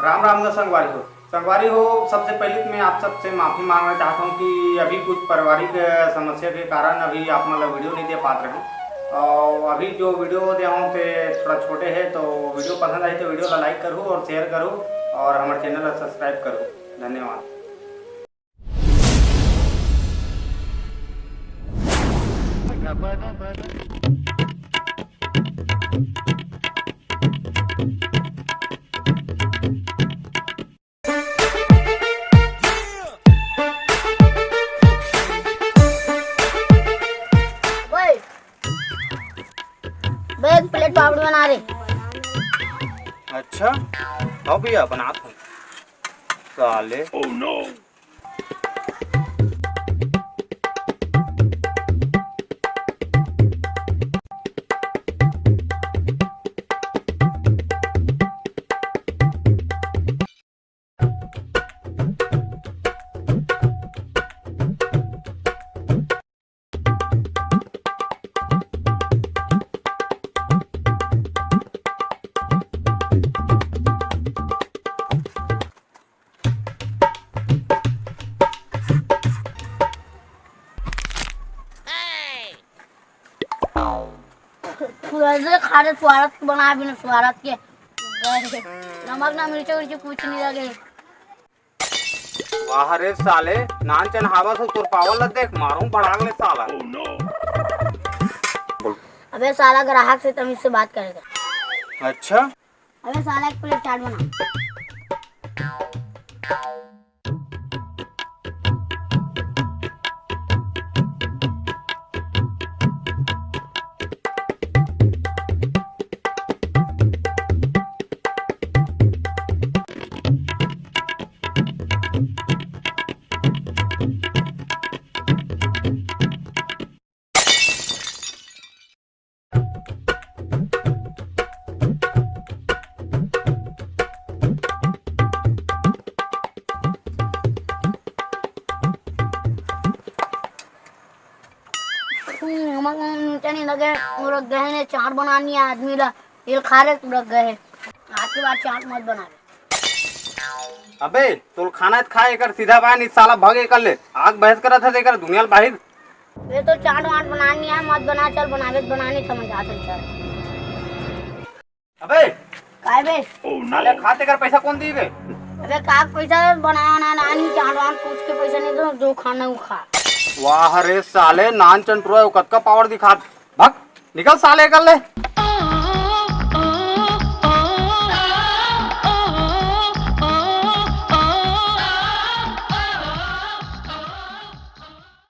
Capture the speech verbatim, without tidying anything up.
राम राम गा संगवारी हो। संगवारी हो, सबसे पहले तो मैं आप सबसे माफ़ी मांगना चाहता हूँ कि अभी कुछ पारिवारिक, अ, समस्या के कारण अभी आप मन ला वीडियो नहीं दे पात रहे हूँ। और अभी जो वीडियो दे हूँ ते थोड़ा छोटे है, तो वीडियो पसंद आई तो वीडियो ला लाइक करू और शेयर करू और हमारे चैनल ला सब्सक्राइब करू। धन्यवाद। ओए, बे, एक प्लेट पापड़ी बना रे। अच्छा, हाँ भैया, बनात हूँ। साले। तू ऐसे खा रहे, स्वारथ बना भी ना, स्वारथ के। नमक ना, मिर्ची उर्ची कुछ नहीं लगे। वाह रे साले, नान चन हावस हो, तोर पावर ला देख, मारूं भड़ाक ले साला। अबे साला, ग्राहक से तमीज से बात करेगा। अच्छा। अबे साला, एक प्लेट चाट बना। हम्म, नमक नीचे नहीं लगे, वो रख गए ने चाट बनानी है आदमी ला, ये खा रहे तू रख गए। आज के बाद चाट मत बनावे। अबे, तोल खाना है त खा, एकर सीधा बाय, नहीं साला भग एकर ले। आग बहस करत है, एकर दुनिया ल बाहिर। ये तो चाट वाट बनानी है, मत बना, चल बनावे त बनानी, समझ आ चल चल। अबे, काय बे? साले खा, तेकर पैसा कौन दी बे? अबे का पैसा बनाया ना, नानी चाट वाट कुछ के पैसा नहीं दो, जो खाना वो खा। वाह रे साले, नान चंटुआ, वो कतका पावर दिखात। भग, निकल साले, कर ले।